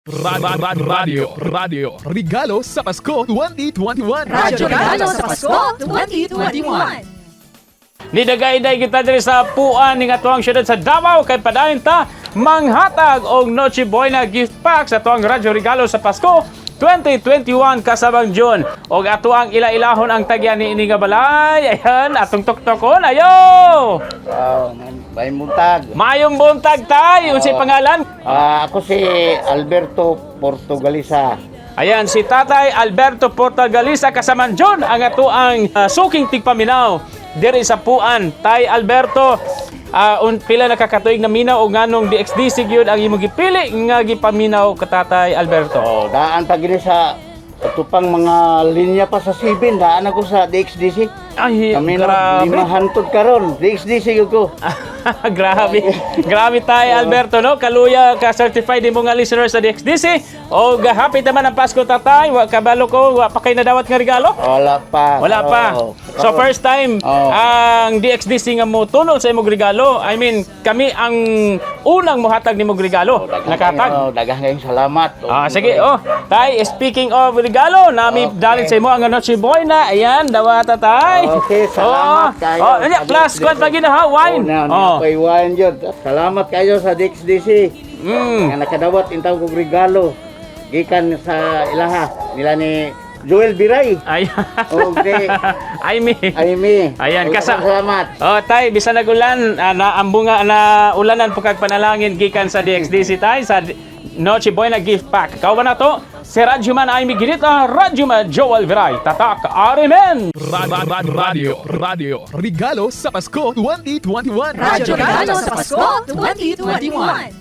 Radio, Radio, Regalo sa Pasko 2021. Radyo Regalo sa Pasko 2021. Nidagayday kita diri sa Puan ning atuang syudad sa Davao kay padayon ta manghatag og Noche Buena gift pack sa atuang Radyo Regalo sa Pasko 2021 kasabang June. Og atuang ila-ilahon ang tagyan ni ini nga balay. Ayan, atong tuktokon. Ayo! Wow, may buntag. Maayong buntag, tay. Unsay pangalan? Ah, ako si Alberto Portugalisa. Ayan, si Tatay Alberto Portagalisa kasaman John ang atuang suking tigpaminaw diri sa Puan. Tay Alberto, pila na kakatuig na minaw o nganong DXDC gyud ang imong gipili nga gipaminaw ka, Tatay Alberto? Oh, daan pa gini sa atupang mga linya pa sa Sibin, daan ako sa DXDC. Ay, Kami na grabe. 5 hantod karon, DXDC gyud ko. Grabe. Grabe, Tay Alberto, no? Kaluya ka certified mo nga listener sa DXDC. O happy taman ang Pasko, Tatay. Wa kabalo ko, wa pa kay nadawat nga regalo. Wala pa. Wala pa. Oo. So first time Oo. ang DXDC nga mo tunol sa imong regalo. I mean, kami ang unang mohatag nimong regalo. Nakatag. Oh, daghang kayong salamat. Ah, sige, oh. Tay, speaking of regalo, nami dalin sa imo ang Noche Buena. Ayan, dawata, Tay. Okay, salamat oh. kayo. Oh, yeah, plus kwan pa gina ha, wine. Oh, na, Oh. oh. Wine yun. Salamat kayo sa DXDC. Nga nakadawat intaw kog regalo gikan sa ilaha nila ni Joel Biray. Ay. Okay. Ay me. Amy. Ayan, Salamat. Oh, Tay, bisan nagulan, na ambunga na ulanan po kag panalangin gikan sa DXDC, Tay, sa Noche Buena gift pack. Kauban na to, si Radyoman Amy Ginita, Radyoman Joel Viray, Tatak Arimen! Radio, Radio, Regalo sa Pasko 2021. Radyo Regalo sa Pasko 2021.